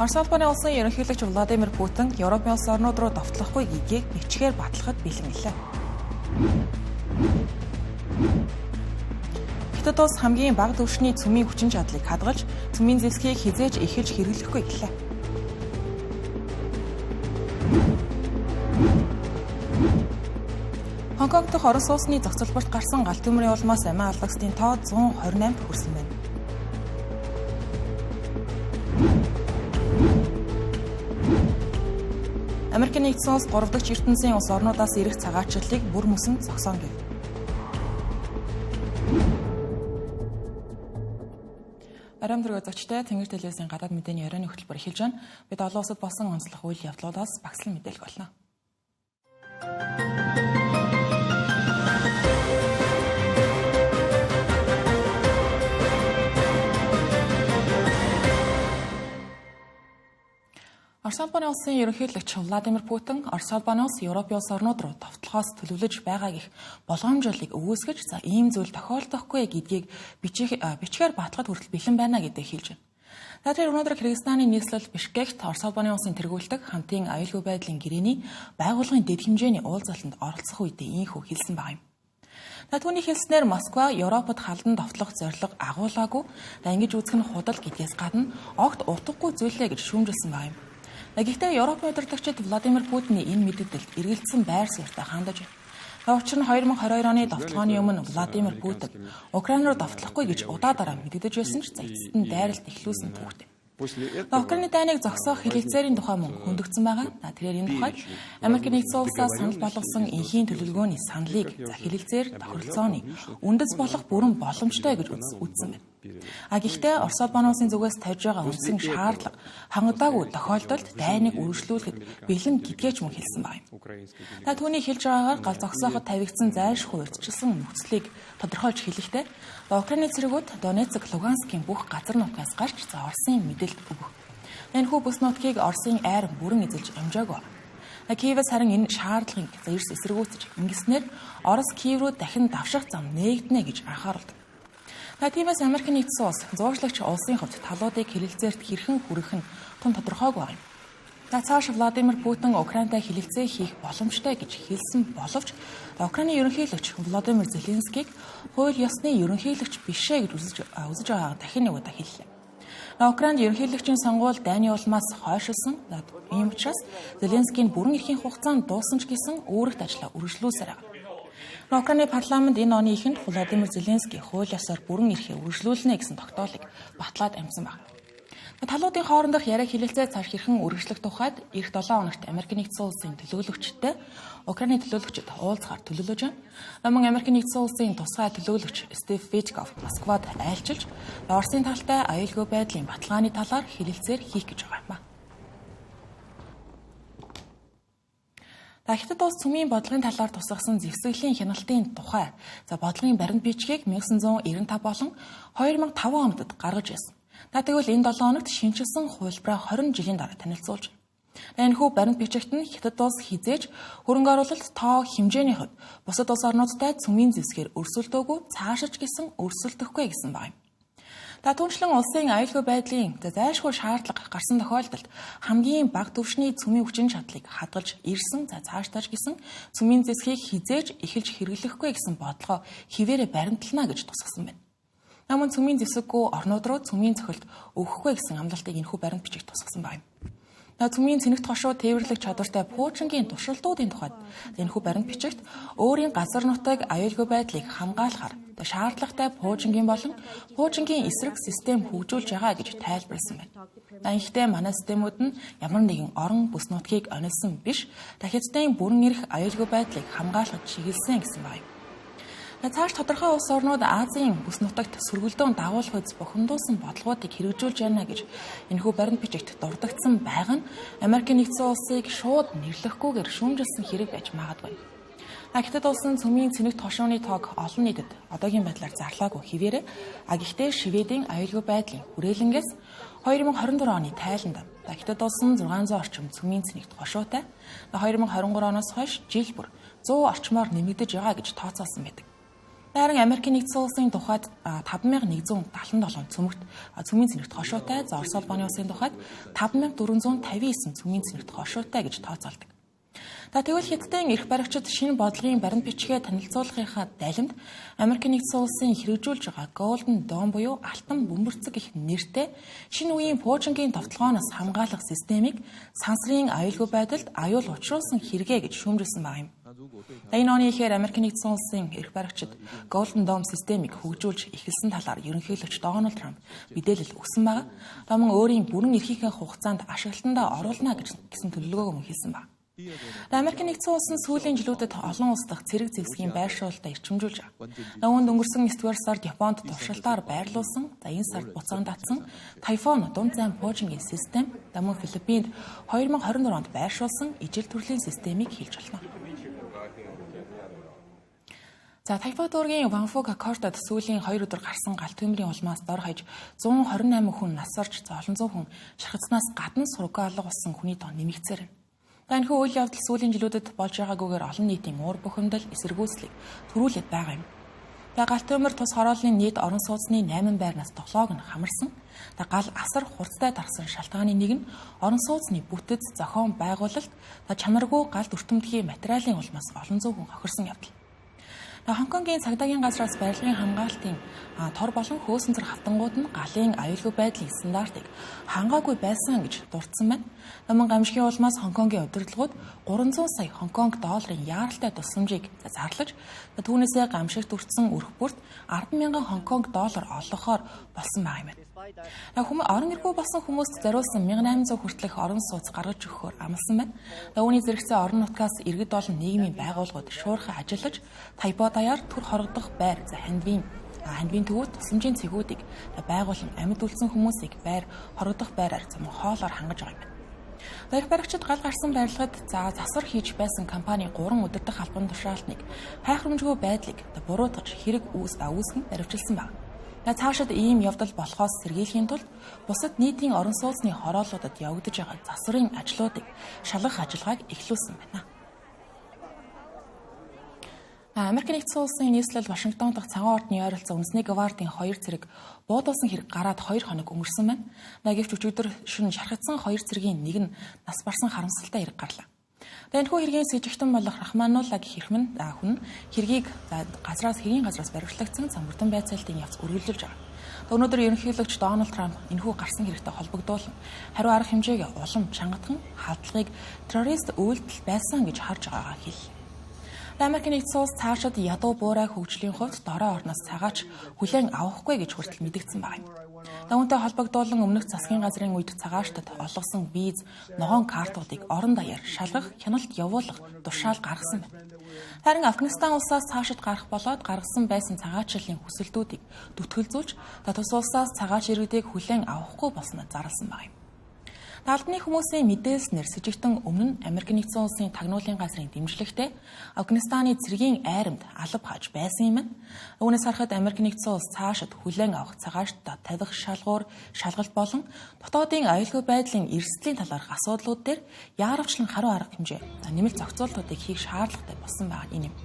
Орос улсын улсын ерөнхийлөгч Владимир Путин Европын улс орнууд руу довтлохгүй гэдгийг бичгээр батлахад бэлэн гэлээ. Хятад улс хамгийн бага түвшний цөмийн хүчин чадлыг хадгалж, цөмийн зэвсгийг хизээж эхэлж хэрэглэхгүй гэлээ. Хонконг дахь Орос улсны зохицолборт гарсан гал төмрийн улмаас амиа алдагсдын тоо 128-д хүрсэн байна. Америкийн нэгдсэн улс 3 дахь ертөнцийн улс орнуудаас ирэх цагаачлалыг бүр мөсөн зогсооно гэв. Оройн дөрөв зочтой Тэнгэр телевизийн гадаад мэдээний оройн хөтөлбөр эхэлж байна. Бид олон улсад болсон онцлог үйл явдлуудаас багслан мэдээлэх болно. Орос улсын улсын ерөнхийлөгч Владимир Путин Орос улсын улс Европын улс орнууд руу довтлохоос төлөвлөж байгаа гэх болгоомжлолыг өгөөсгөж, за ийм зүйл тохиолдохгүй гэдгийг бичгээр батлахад хүртэл бэлэн байна гэдгийг хэлж байна. За тэр өнөөдөр Кыргызстаны нийслэл Бишкект Орос улсын улсын тэргүүлдэг хамтын аюулгүй байдлын гэрээний байгууллагын дэд хэмжээний уулзалтанд оролцох үедээ ийхүү хэлсэн байгаа юм. За түүний хэлснээр Москва Европод халдан довтлох зорилго агуулаагүй, за ингэж үзэх нь худал гэдгээс гадна огт утгагүй зүйлээ гэж шүүмжилсэн байгаа юм. Гэхдээ Европын удирдагчид Владимир Путиний энэ мэдээлэлд эргэлзсэн байр суурьтай хандаж байна. Учир нь 2022 оны довтлогооны өмнө Владимир Путин Украин руу довтлохгүй гэж удаа дараа мэдэгдэж байсан ч за эцэст нь дайралт эхлүүлсэн түүхтэй. Украины дайныг зогсоох хэлэлцээрийн тухай мөн хөндөгдсөн байгаа. Тэрээр энэ тухайд Америк нэгдсэн улсаас санал болгосон энхийн төлөвлөгөөний саналыг за хэлэлцээр тохиролцооны үндэс болох бүрэн боломжтой гэж үзсэн байна. А гэхдээ Орос улсын улсын зүгээс тавьж байгаа үндсэн шаардлага хангадаагүй тохиолдолд дайныг үргэлжлүүлэхэд бэлэн гэдгээ ч мөн хэлсэн байна. Та түүний хэлж байгаагаар гал зогсооход тавигдсан зайлшгүй урьдчилсан нөхцөлийг тодорхойлж хэлэхдээ Украины цэргүүд Донецк, Луганскийн бүх газар нутгаас гарч за Оросын мэдээлэл өгөх. Энэхүү бүс нутгийг Оросын айр бүрэн эзэлж амжаагүй. Киевээс харин энэ шаардлагыг за эрс эсэргүүцэж ингэснээр Орос Киев рүү дахин давших зам нээгдэнэ гэж анхааруулдаг. Та тиймээс Америк нэгдсэн улс зууршлагч улсын хувьд талуудыг хэлэлцээрт хэрхэн хүргэх нь тун тодорхойгүй байна. За цааш Владимир Путин Украинтай хэлэлцээ хийх боломжтой гэж хэлсэн боловч Украины ерөнхийлөгч Владимир Зеленскийг хууль ёсны ерөнхийлөгч бишээ гэж үзэж байгаагаа дахин нэг удаа хэллээ. Украинд ерөнхийлөгчийн сонгуул дайны улмаас хойшилсан. Ийм учраас Зеленскийн бүрэн эрхийн хугацаанд дууссан ч гэсэн үүрэгт ажлаа үргэлжлүүлсээр байгаа. Украины парламент энэ оны эхэнд Владимир Зеленский хууль ёсоор бүрэн эрхээ үргэлжлүүлнэ гэсэн тогтоолыг батлаад амжсан байна. Талуудын хоорондох яриа хэлэлцээ цааш хэрхэн үргэлжлэх тухайд эх 7 хоногт Америк нэгдсэн улсын төлөөлөгчтэй Украины төлөөлөгчид уулзахаар төлөвлөж байна. Мөн Америк нэгдсэн улсын тусгай төлөөлөгч Стив Витков Москвад айлчилж Оросын талтай аюулгүй байдлын баталгааны талаар хэлэлцээр хийх гэж байгаа юм. За Хятад улс цөмийн бодлогын талаар тусгасан зэвсэглэлийн хяналтын тухай за бодлогын баримт бичгийг 1995 болон 2005 онд гаргаж байсан. За тэгвэл энэ 7 хоногт шинэчилсэн хувилбараа 20 жилийн дараа танилцуулж байна. Энэхүү баримт бичигт нь Хятад улс хизээж хөрөнгө оруулалт тоо хэмжээний хувьд бусад улс орнуудтай цөмийн зэвсгээр өрсөлдөөгүй цаашиж гэсэн өрсөлдөхгүй гэсэн байна. За түүнчлэн улсын аюулгүй байдлын зайлшгүй шаардлага гарсан тохиолдолд хамгийн бага түвшний цөмийн хүчин чадлыг хадгалж ирсэн за цаашдаа ч гэсэн цөмийн зэвсгийг хизээж эхэлж хэрэглэхгүй гэсэн бодлогоо хിവэрэ баримтлана гэж тусгасан байна. Мөн цөмийн зэвсэггүй орнууд руу цөмийн цохилт өгөхгүй гэсэн амлалтыг энэхүү баримт бичиг тусгасан байна. Цөмийн цэнэгт хошуу тээвэрлэх чадвартай пуужингийн туршилтуудын тухайд энэхүү баримт бичигт өөрийн газар нутаг аюулгүй байдлыг хамгаалахар шаардлагатай пуужингийн болон пуужингийн эсрэг систем хөгжүүлж байгаа гэж тайлбарласан байна. Гэхдээ манай системүүд нь ямар нэгэн орон бүс нутгийг онилсон биш, Хятадын бүрэн эрх аюулгүй байдлыг хамгаалахад чиглэсэн гэсэн байна. Цааш тодорхой улс орнууд Азийн бүс нутагт сөргөлдөөн дагуулах үз бухимдуулсан бодлогоодыг хэрэгжүүлж байна гэж энэхүү баримт бичигт дурдагдсан байгаа нь Америкийн нэгдсэн улсыг шууд нэрлэхгүйгээр шүүмжилсэн хэрэг байж магадгүй. Хятад улсын цөмийн цэнэгт хошууны тоог олон нийтэд одоогийн байдлаар зарлаагүй хэвээрээ гэхдээ Шведийн аюулгүй байдлын хүрээлэнгээс 2024 оны тайланд Хятад улс нь 600 орчим цөмийн цэнэгт хошуутай 2023 оноос хойш жил бүр 100 орчмоор нэмэгдэж байгаа гэж тооцоолсон байдаг. Харин Америкийн нэгдсэн улсын тухайд 5177 цөмөгт цөмийн цэнэгт хошуутай, за Орос улбаны улсын тухайд 5459 цөмийн цэнэгт хошуутай гэж тооцоолдог. За тэгвэл Хятадын эрх баригчид шинэ бодлогын баримт бичгээ танилцуулахынхаа далимд Америкийн нэгдсэн улсын хэрэгжүүлж байгаа Golden Dome буюу алтан бөмбөрцөг гэх нэртэй шинэ үеийн пуужингийн довтлогооноос хамгаалах системийг сансрын аюулгүй байдалд аюул учруулсан хэрэгэ гэж шүүмжилсэн байгаа юм. Энэ оны ихээр Америкийн нэгдсэн улсын эрх баригчид Golden Dome системийг хөгжүүлж эхэлсэн талаар ерөнхийлөгч Дональд Трамп мэдээлэл өгсөн байгаа. Та мөн өөрийн бүрэн эрхийнхээ хугацаанд ашиглалтандаа оруулна гэсэн төлөвлөгөөг мөн хэлсэн байна. Америкийн нэгдсэн улс нь сүүлийн жилүүдэд олон улс дахь цэрэг зэвсгийн байршуулалтаа эрчимжүүлж байгаа. Үүнд өнгөрсөн 9-р сард Японд туршилтаар байрлуулсан, за энэ сард буцаан татсан Тайфун дунд зайн пуужингийн систем, мөн Филиппинд 2024 онд байршуулсан ижил төрлийн системийг хэлж болно. За Тайфун дүүргийн Ванфуг Акортод сүүлийн 2 өдөр гарсан гал төмрийн улмаас дор хаяж 128 хүн нас орж, за олон зуун хүн шархацнаас гадна сургуу алга болсон хүний тоо нэмэгдсээр байна. Энэхүү үйл явдал сүүлийн жилүүдэд болж байгаагүйгээр олон нийтийн уур бухимдал, эсэргүүцлийг төрүүлээд байгаа юм. За гал төмөр тус хорооллын нийт орон сууцны 8 байрнаас 7-ог нь хамарсан. За гал асар хурцтай тархсан шалтгааны нэг нь орон сууцны бүтэц зохион байгуулалт, за чанаргүй галд өртөмтгий материалын улмаас олон зуун хүн хохирсон явдал. Хонконгийн цагдаагийн газраас барилгын хамгаалтын тор болон хөөсөн зэрэг хавтангууд нь галын аюулгүй байдлын стандартыг хангаагүй байсан гэж дурдсан байна. Мөн гамшигын улмаас Хонконгийн удирдлагууд 300 сая Хонконг долларын яаралтай тусламжийг зарлаж, түүнээсээ гамшигт өртсөн өрх бүрт 10,000 Хонконг доллар олгохоор болсон байгаа юм байна. Орон эргүй болсон хүмүүст зориулсан 1800 хүртэлх орон сууц гаргаж өгөхөөр амласан байна. Үүний зэрэгцээ орон нутгаас иргэд болон нийгмийн байгууллагууд шуурхай ажиллаж, Тайпо даяар төр хорогдох байр, за хандвийн төвүүд тусламжийн цэгүүдийг байгуулан амьд үлдсэн хүмүүсийг байр хорогдох байраар зам хоолоор хангаж байгаа юм байна. Эрх баригчид гал гарсан барилгад за засвар хийж байсан компани 3 удирдах албан тушаалтныг хайхрамжгүй байдлыг буруутгаж хэрэг үүсгэн баривчилсан байна. Цаашид ийм явдал болохоос сэргийлэхийн тулд бусад нийтийн орон сууцны хорооллуудад явагдаж байгаа засварын ажлуудыг шалгах ажиллагааг эхлүүлсэн байна. Америк нэгдсэн улсын нийслэл Вашингтон дахь цагаан ордны ойролцоо үндэсний гвардын 2 цэрэг буудуулсан хэрэг гараад 2 хоног өнгөрсөн байна. Гэвч өчигдөр шөнө шархагдсан 2 цэргийн нэг нь нас барсан харамсалтай хэрэг гарлаа. Энэхүү хэргийн сэжигтэн болох Рахманулла гэх хэрхэн хүн хэргийг хэргийн газраас баривчлагдсан мөрдөн байцаалтын явц үргэлжилж байгаа. Өнөөдөр ерөнхийлөгч Дональд Трамп энэхүү гарсан хэрэгтэй холбогдуулан хариу арга хэмжээг улам чангатхан халдлагыг террорист үйлдэл байсан гэж харж байгаагаа хэллээ. Америкийн нэгдсэн улс цаашид ядуу буурай хөгжлийн хувьд дорой орноос цагаач хүлээн авахгүй гэж хүртэл мэдэгдсэн байгаа юм. Үүнтэй холбогдуулан өмнөх засгийн газрын үед цагааштад олгосон виз, ногоон картуудыг орон даяар шалгах, хяналт явуулах тушаал гаргасан байна. Харин Афганистан улсаас цаашид гарах болоод гаргасан байсан цагаачлалын хүсэлтүүдийг дүтгэлзүүлж, тус улсаас цагаач иргэдийг хүлээн авахгүй болсноо зарласан байгаа юм. Албаны хүмүүсийн мэдээлснээр сэжигтэн өмнө нь Америк нэгдсэн улсын тагнуулын газрын дэмжлэгтэй Афганистаны цэргийн айрамд алба хааж байсан юм. Үүнээс харахад Америк нэгдсэн улс цаашид хүлээн авах цагааштай тавих шалгуур, шалгалт болон дотоодын аюулгүй байдлын эрсдлийн талаарх асуудлууд дээр яаравчлан хариу арга хэмжээ нэмэлт зохицуултуудыг хийх шаардлагатай болсон байгаа нь энэ юм.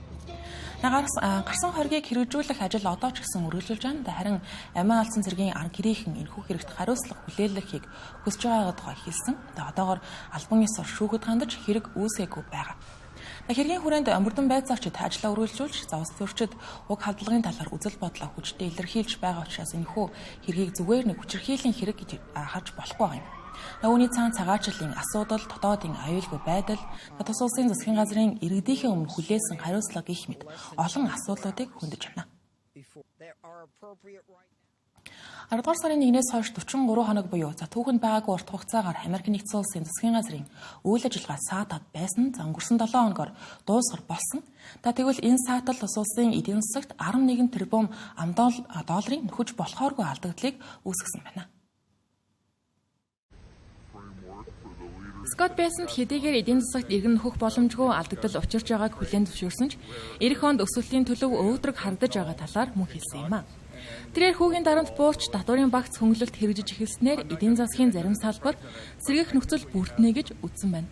Гарсан хоргийг хэрэгжүүлэх ажил одоо ч гэсэн үргэлжилж байна. Харин амиа алдсан цэргийн гэрийнхэн энэхүү хэрэгт хариуцлага хүлээлгэхийг хүсэж байгаа тухай хэлсэн. Одоогор албан ёсоор шүүхэд хандаж хэрэг үүсгээгүй байгаа. Хэргийн хүрээнд мөрдөн байцаагчид ажлаа үргэлжлүүлж, улс төрчид уг халдлагын талаар үзэл бодлоо хүчтэй илэрхийлж байгаа учраас энэхүү хэргийг зүгээр нэг хүчирхийллийн хэрэг гэж харж болохгүй байгаа юм. Үүний цаана цагаачлалын асуудал, дотоодын аюулгүй байдал, тус улсын засгийн газрын иргэдийнхээ өмнө хүлээсэн хариуцлага гэх мэт олон асуудлуудыг хөндөж байна. 10 дугаар сарын 1-ээс хойш 43 хоног буюу за түүхэнд байгаагүй урт хугацаагаар Америк нэгдсэн улсын засгийн газрын үйл ажиллагаа саатаад байсан. За өнгөрсөн 7 хоногор дуусгар болсон. За тэгвэл энэ саатал тус улсын эдийн засагт 11 тэрбум долларын нөхөж болохооргүй алдагдлыг үүсгэсэн байна. Скотт Бессент хэдийгээр эдийн засагт иргэн нөхөх боломжгүй алдагдал учирч байгааг хүлээн зөвшөөрсөн ч ирэх онд өсөлтийн төлөв өөдрөг харагдаж байгаа талаар мөн хэлсэн юм а. Тэрээр хүүгийн дарамт буурч татварын багц хөнгөлөлт хэрэгжиж эхэлснээр эдийн засгийн зарим салбар сэргийх нөхцөл бүрднэ гэж үзсэн байна.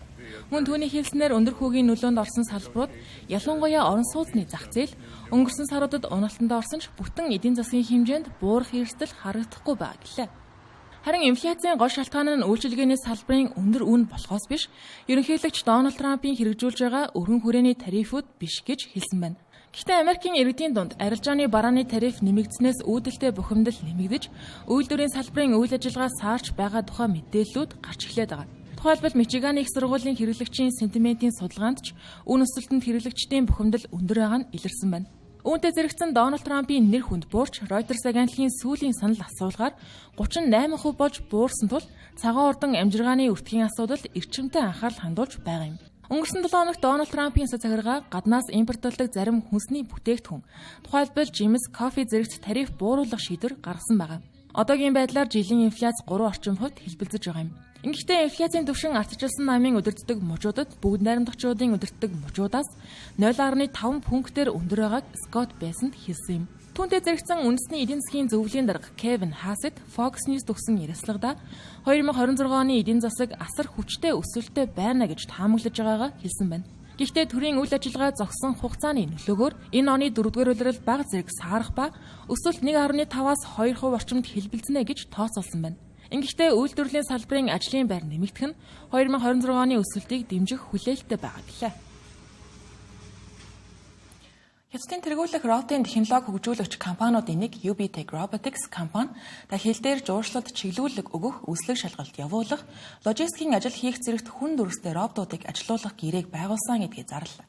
Мөн түүний хэлснээр өндөр хүүгийн нөлөөнд орсон салбарууд, ялангуяа орон сууцны зах зээл өнгөрсөн саруудад уналтанд орсон ч бүтэн эдийн засгийн хэмжээнд буурах эрсдэл харагдахгүй байгаа гэлээ. Харин инфляцийн гол шалтгаан нь үйлчилгээний салбарын өндөр үн болохоос биш, ерөнхийлөгч Дональд Трампын хэрэгжүүлж байгаа өргөн хүрээний тарифууд биш гэж хэлсэн байна. Гэхдээ Америкийн иргэдийн дунд арилжааны барааны тариф нэмэгдснээс үүдэлтэй бухимдал нэмэгдэж, үйлдвэрийн салбарын үйл ажиллагаа саарч байгаа тухай мэдээллүүд гарч эхлээд байгаа. Тухайлбал Мичиганы их сургуулийн хэрэглэгчийн сентиментийн судалгаанд ч үн өсөлтөнд хэрэглэгчдийн бухимдал өндөр байгаа нь илэрсэн байна. Үүнтэй зэрэгцэн Дональд Трампын нэр хүнд буурч, Reuters агентлагийн сүүлийн санал асуулгаар 38% болж буурсан тул цагаан ордон амжиргааны өртгийн асуудалд эрчимтэй анхаарал хандуулж байгаа юм. Өнгөрсөн 7 хоногт Дональд Трампын засаг захиргаа гаднаас импортлдог зарим хүнсний бүтээгдэхүүн, тухайлбал жимс, кофе зэрэгт тариф бууруулах шийдвэр гаргасан байгаа. Одоогийн байдлаар жилийн инфляц 3 орчим хувьд хэлбэлзэж байгаа юм. Ингэхдээ инфляцийн түвшин ардчилсан намын удирддаг мужуудад бүгд найрамдагчдын удирддаг мужуудаас 0.5 пунктээр өндөр байгааг Скотт Бессент хэлсэн юм. Түүнтэй зэрэгцэн үндэсний эдийн засгийн зөвлөлийн дарга Кевин Хассет Fox News өгсөн ярилцлагадаа 2026 оны эдийн засаг асар хүчтэй өсөлттэй байна гэж таамаглаж байгаагаа хэлсэн байна. Гэхдээ төрийн үйл ажиллагаа зогссон хугацааны нөлөөгөөр энэ оны 4-р улирал бага зэрэг саарах ба өсөлт 1.5-аас 2% орчимд хэлбэлзэнэ гэж тооцоолсон байна. Ингэхдээ үйлдвэрлэлийн салбарын ажлын байр нэмэгдэх нь 2026 оны өсөлтийг дэмжих хүлээлттэй байгаа гэлээ. Хятадын тэргүүлэх роботын технологи хөгжүүлэгч компаниудын нэг UBTech Robotics компани хил дээр жууршлалд чиглүүлэг өгөх, үслэг шалгалт явуулах, логистикийн ажил хийх зэрэгт хүн дүрстэй роботуудыг ажилуулах гэрээг байгуулсан гэдгийг зарлалаа.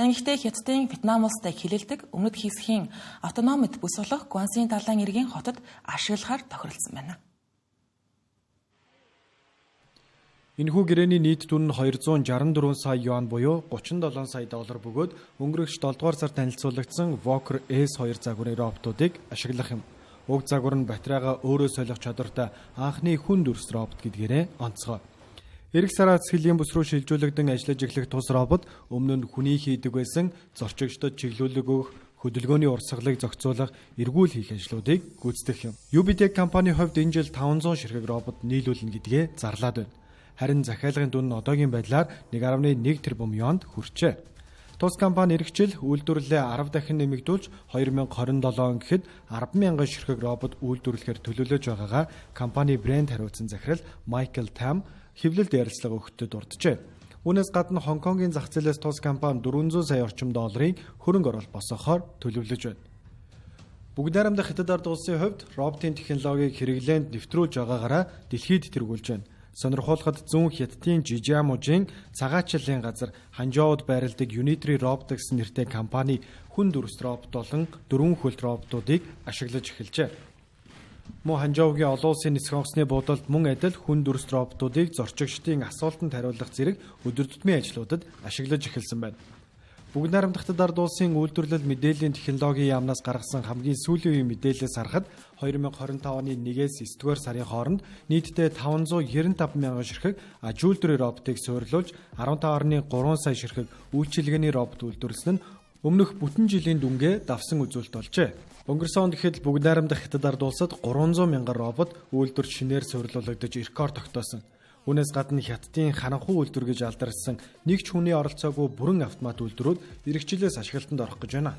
Гэхдээ Хятадын Вьетнам улстай хилэлдэг өмнөд хэсгийн автономит бүс болох Гуансын далайн эргийн хотод ашиглахаар тохиролцсон байна. Энэхүү гэрээний нийт дүн нь 264 сая юань буюу 37 сая доллар бөгөөд өнгөрөх 7 дугаар сар танилцуулагдсан Walker S2 загварын роботуудыг ашиглах юм. Уг загвар нь батарейгаа өөрөө солих чадвартай анхны хүн дүрс робот гэдгээрээ онцгой. Ирэх сараас хөлийн бүс рүү шилжүүлэгдэн ажиллаж эхлэх тус робот өмнө нь хүний хийдэг байсан зорчигчдод чиглүүлэг өгөх, хөдөлгөөний урсгалыг зохицуулах, эргүүл хийх ажлуудыг гүйцэтгэх юм. UBTech компани хувьд энэ жил 500 ширхэг робот нийлүүлнэ гэдгээ зарлаад байна. Харин захиалгын дүн нь одоогийн байдлаар 1.1 тэрбум юанд хүрчээ. Тус компани ирэх жил үйлдвэрлэлээ 10 дахин нэмэгдүүлж 2027 он гэхэд 10,000 ширхэг робот үйлдвэрлэхээр төлөвлөж байгаагаа компани брэнд хариуцсан захирал Майкл Там хэвлэлд ярилцлага өгөхдөө дурджээ. Үүнээс гадна Хонконгийн зах зээлээс тус компани 400 сая орчим долларын хөрөнгө оруулалт босгохоор төлөвлөж байна. Бүгд найрамдах Хятад ард улсын хувьд роботын технологиг хэрэглээнд нэвтрүүлж байгаагаараа дэлхийд тэргүүлж байна. Сонирхуулахад зүүн Хятадын Жижиамужийн цагаатчлалын газар Ханжоуд байрладаг Unitree Robotics нэртэй компани хүн дүрс робот болон дөрвөн хөлт роботуудыг ашиглаж эхэлжээ. Мөн Ханжоугийн олон улсын нисэх онгоцны буудалд мөн адил хүн дүрс роботуудыг зорчигчдын асуултанд хариулах зэрэг өдөр тутмын ажлуудад ашиглаж эхэлсэн байна. Бүгд найрамдах Хятад ард улсын үйлдвэрлэл мэдээллийн технологийн яамнаас гаргасан хамгийн сүүлийн үеийн мэдээлэлээс харахад 2025 оны 1-ээс 9-р сарын хооронд нийтдээ 595 мянган ширхэг аж үйлдвэрийн роботыг суйрлуулж 15.3 сая ширхэг үйлчилгээний робот үйлдвэрлэсэн нь өмнөх бүтэн жилийн дүнгээ давсан үзүүлэлт болжээ. Өнгөрсөн онд гэхэд бүгд найрамдах Хятад ард улсад 300 мянган робот үйлдвэрт шинээр суйрлуулагдаж рекорд тогтоосон. Үүнээс гадна Хятадын харанхуй үйлдвэр гэж алдарсан нэг ч хүний оролцоогүй бүрэн автомат үйлдвэрүүд ирэх жилээс ашиглалтанд орох гэж байна.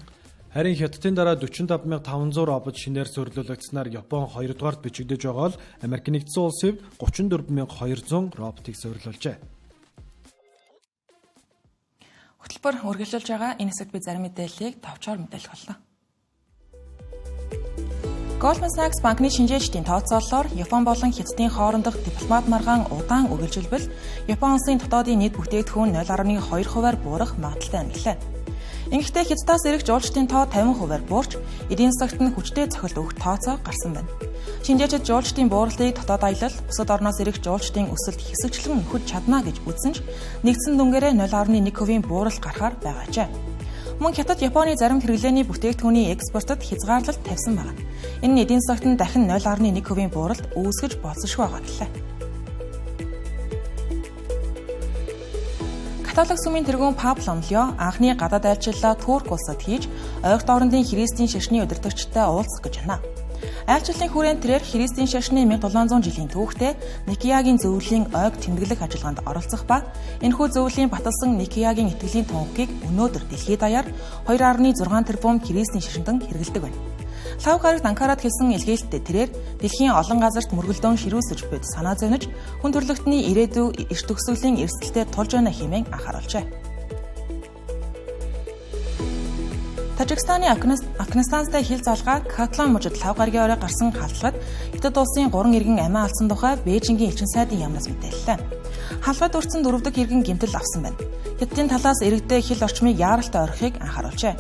Харин Хятадын дараа 45500 робот шинээр суйрлуулагдсанаар Япон 2 дугаарт бичигдэж байгаа бол Америк нэгдсэн улсын 34200 роботыг суйрлуулжээ. Хөтөлбөр үргэлжилж байгаа энэ хэсэгт би зарим мэдээллийг товчоор мэдээлэх болно. Goldman Sachs банкны шинжээчдийн тооцоололоор Япон болон Хятадын хоорондох дипломат маргаан удаан үргэлжилбэл Япон улсын дотоодын нийт бүтээгдэхүүн 0.2%-аар буурах магадлалтай байна гэлээ. Ингэхдээ Хятадаас ирэх жуулчдын тоо 50%-аар буурч, эдийн засагт нь хүчтэй цохилт өгөх тооцоо гарсан байна. Шинжээчид жуулчдын бууралтыг дотоод аялал, бусад орноос ирэх жуулчдын өсөлт хэсэгчлэн нөхөж чадна гэж үзсэн ч нэгдсэн дүнгээрээ 0.1%-ийн бууралт гарахаар байгаажээ. Мөн Хятад Японы зарим хэрэглээний бүтээгдэхүүний экспортод хязгаарлалт тавьсан байна. Энэ нь эдийн засагт нь дахин 0.1%-ийн бууралт үүсгэж болзошгүй байгаа гэлээ. Католик сүмийн тэргүүн Пап Ломлио анхны гадаад айлчлалаа Турк улсад хийж, ойрт орондын христийн шашны удирдагчтай уулзах гэж байна. Айлчлалын хүрээнд тэрээр Христийн шашны 1700 жилийн түүхтэй Никеагийн зөвлөлийн ойг тэмдэглэх ажиллагаанд оролцох ба энэхүү зөвлөлийн баталсан Никеагийн итгэлийн тунхагийг өнөөдөр дэлхийд даяар 2.6 тэрбум Христийн шашинтан хэрэглэдэг байна. Лав гарагт Анкарад хэлсэн илгээлттэй тэрээр дэлхийн олон газарт мөргөлдөөн ширүүсэж буйд санаа зовниж хүн төрөлхтний ирээдүй эрт төгсгөлийн эрсдэлтэй тулж байна хэмээн анхааруулжээ. Тажикстаны Афганистантай хил залгаа Катлан мужид лав гарагийн орой гарсан халдлагад Хятад улсын 3 иргэн амиа алдсан тухай Бээжингийн элчин сайдын яамнаас мэдээллээ. Халдлагад өртсөн 4 дахь иргэн гэмтэл авсан байна. Хятадын талаас иргэдээ хил орчмыг яаралтай орхихыг анхааруулжээ.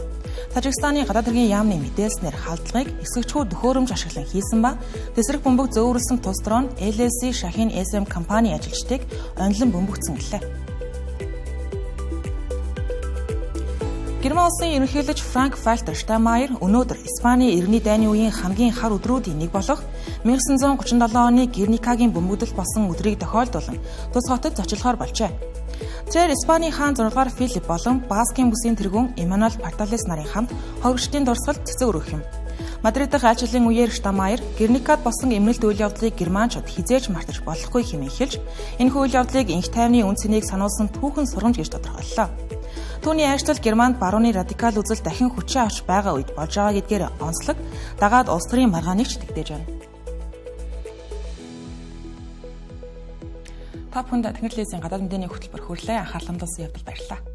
Тажикстаны гадаад хэргийн яамны мэдээлснээр халдлагыг эсгэгчхүү төхөөрөмж ашиглан хийсэн ба тэсрэх бөмбөг зөөвөрлсөн тус дрон LLC Шахин SM компани ажилчдыг онилон бөмбөгдсөн гэлээ. Герман улсын ерөнхийлөгч Франк Вальтер Штайнмайер өнөөдөр Испаний иргэний дайны үеийн хамгийн хар өдрүүдийн нэг болох 1937 оны Герникагийн бөмбөгдөл болсон өдрийг тохиолдуулан тус хотод зочлохоор болжээ. Тэрээр Испаний хаан 6 дугаар Филипп болон Баскийн бүсийн тэргүүн Эммануэль Порталес нарын хамт ховгчдын дурсгалд цэцэг өргөх юм. Мадрид дахь айлчлалын үеэр Штайнмайер Герникад болсон эмнэлт үйл явдлыг германчууд хизээж мартаж болохгүй хэмээн хэлж, энэхүү үйл явдлыг инх тайвны үн цэнийг сануулсан түүхэн сургамж гэж тодорхойллоо. Түүний айлчлал Германд барууны радикал үзэл дахин хүчээ авч байгаа үед болж байгаа гэдгээр онцлог дагаад улс төрийн маргааныг ч тэгдэж байна. Та бүхэнд Тэнгэр телевизийн гадаад мэдээний хөтөлбөр хүрлээ. Анхаарал хандуулсан явдал баярлалаа.